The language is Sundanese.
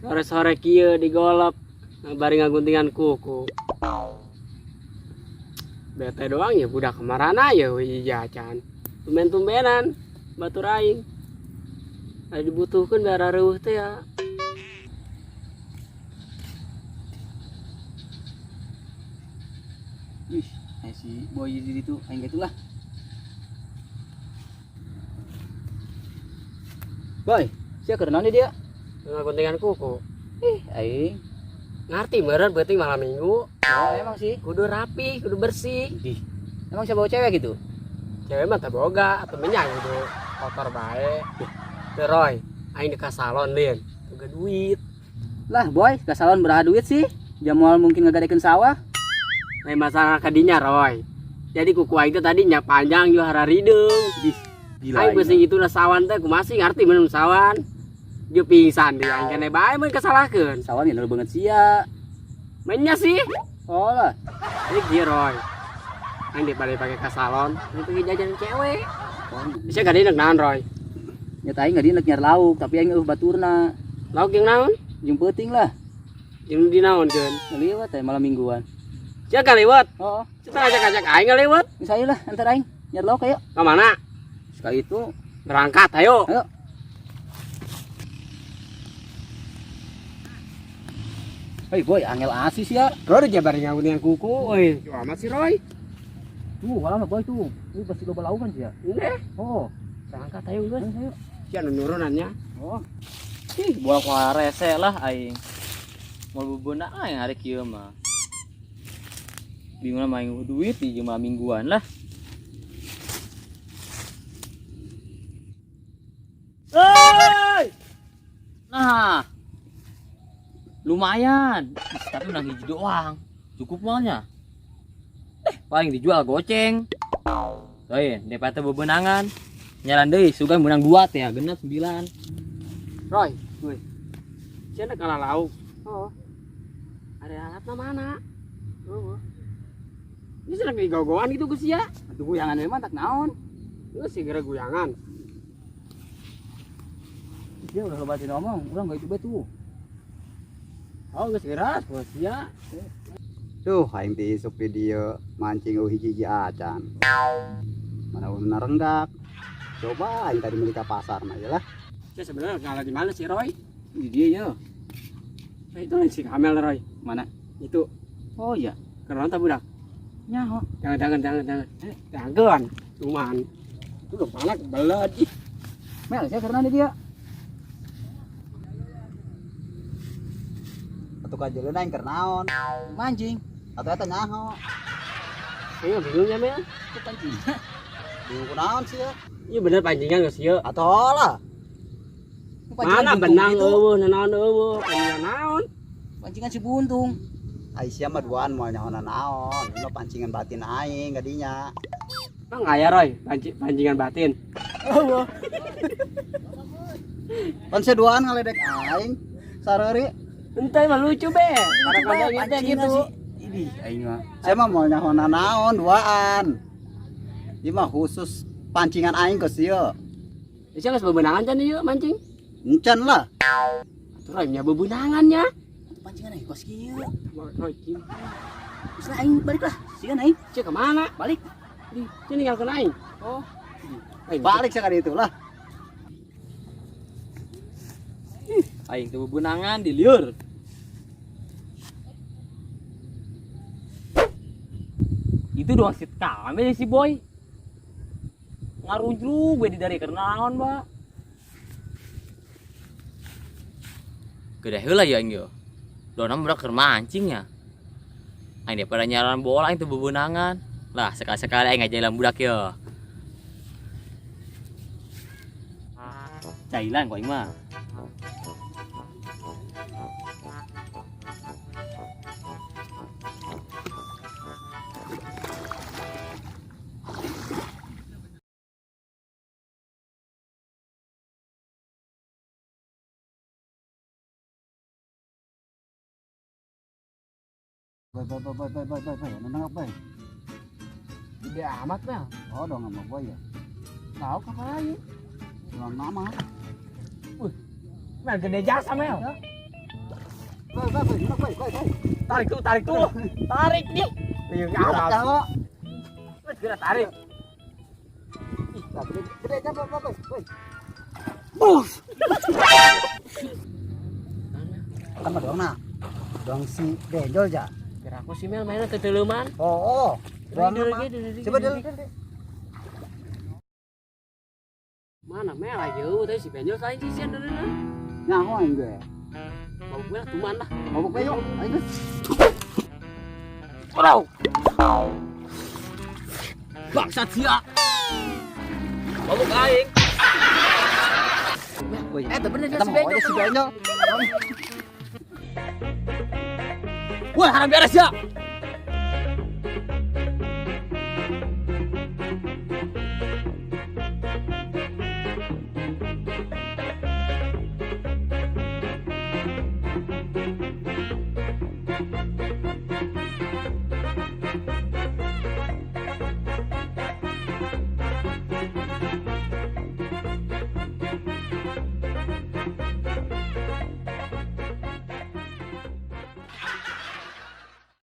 Sore-sore kieu digolop bari ngaguntingan kuku. Bete doang ya budak kemarana ya hiji acan. Tumben-tumbenan batur aing. Ada dibutuhkeun biar reueuh teh ya. Ih, si boy di situ aing gitu lah. Boy, sia keur naon dia? Ngaguntingan kuku. Ih, aing ngerti meureun beuting malam minggu. Oh, emang sih. Kudu rapi, kudu bersih. Ih, emang sia bawa cewek gitu? Cewek mah teu boga, atuh nya kudu kotor bae. Teu Roy, aing di ka salon lin. Boga duit. Lah, boy, ka salon beraha duit sih? Jamual mungkin ngagadekeun sawah. Lain masalah kadinya, Roy. Jadi kuku aing teh tadinya panjang juga hararideung. Ih, gila. Aing pusing itu lah sawan teh kumaha sih ngarti minum sawan. Dia pingsan dia aing kene bae mun kesalahkeun. Sawan ya banget sia. Menya sih. Oh lah. Ini kieu Roy. Aing daripada pakai ke salon, aing pergi jajan cewek. Oh. Bisa gak dienek naon Roy? Nya aing gak dienek nyar lauk, tapi aing eueuh baturna. Lauk jeung naon? Jeung peuting lah. Jeung di naon keun? Ngaliwat teh malam mingguan. Sia ngaliwat? Oh. Sia ajak-ajak aing ngaliwat. Geus ayo lah antar aing nyar lauk ayo. Ka mana? Sekali itu berangkat ayo. Ayo. Hei boy, angel asis ya. Roy udah jabarin ngaguntingan kuku, woi. Amat sih Roy. Tuh, malah boy tuh. Ini pasti loba lauk kan sih ya. Ini. Oh, berangkat ayo guys. Ayo. Sia nu nurunannya. Oh. Ih, bola ku rese lah aing. Moal bebeuna aing hari kieu mah. Bingung lah main duit di jumlah mingguan lah. Hei! Nah, lumayan. Tapi menang hiji doang. Cukup malnya. Paling dijual goceng. Lain, daripada bebenangan. Nyalan deui, sugan menang 2 teh ya, genap 9. Roy, woi. Sia kalah lauk. Oh. Ada alatna mana? Oh. Ini sedang digogoan gitu Gus ya. Aduh guyangan we mah tak naon. Geus sih gara guyangan. Dia udah loba ngomong, urang gak itu bae tuh. Oh, geus geras Gus ya. Duh, aing teh isuk di dieu mancing eueuh hiji-hiji acan. Mana eueuh narenggak. Coba aing tadi meuli ka pasar mah ya lah. Ya sebenarnya kalah di mana sih Roy? Di dia ya. Nah, itu lain si Kamel Roy. Mana? Itu. Oh iya. Karena tak budak. Nyaho. Jangan. Jangan. Cuman itu kepala kebelet. Ih. Mel, saya karena dia. Atuh kajeuleuh aing keur naon? Mancing. Atuh eta nyaho. Ayo bingung ya Mel. Itu pancing. Bingung kunaon sih ya? Iya bener pancingan geus ieu. Atuh lah. Mana benang eueuh, naon eueuh, pancingan naon? Pancingan si buntung. Aisyah mah duaan moal nyaho naon. Ieu pancingan batin aing gadinya. Emang aya Roy, pancingan batin. Eueuh. Pan sia duaan ngaledek aing. Sareuri. Ente mah lucu be. Kadang-kadang gitu gitu. Ini aing mah. Saya mah moal nyaho naon duaan. Ieu mah khusus pancingan aing geus ieu. Sia geus bebenangan can ieu mancing? Encan lah. Atuh Roy nya bebenangan nya. Pancingan aing kos kieu. Roy kieu. Geus lah aing balik lah. Sieun aing. Sia ke mana? Balik. Sia ninggalkeun aing. Oh. Aing balik sia ka ditu lah. Ih, aing teu bebenangan di liur. Itu doang si Kamel si boy. Ngarujluk gue di dari kernaon, Pak. Gede heula ya aing yo. Dona budak keur mancing ya. Aing daripada nyaran bola aing teu bebenangan. Lah sekali-sekali aing ngajalan budak yo. Cailan kok aing mah. Boy, boy, boy, boy, boy, boy, boy, nangkap boy. Gede amat Mel. Oh, dong sama boy ya. Tahu apa lagi? Ulang nama. Mel gede jasa Mel. Woi, woi, woi, woi, woi, woi. Tarik tuh, tarik tuh. Tarik nih. Iya, Ada kok. Segera tarik. Nah, gede, gede, jam, woi, woi, woi. Bus. Kan mah doang nah. Doang si Benjol ja. Kira aku si Mel mainnya teteleuman. Oh, oh. Doang mah. Coba dulu. Mana Mel aja eueuh teh si Benjol lain sih sieun deuleuna. Nyaho aing gue. Bau gue lah tuman lah. Mabuk we yuk. Aing geus. Waduh. Bangsat sia. Mabuk aing. Eh, teu bener Kita si mau Benjol. aja si Benjol. Wah, haram beres ya.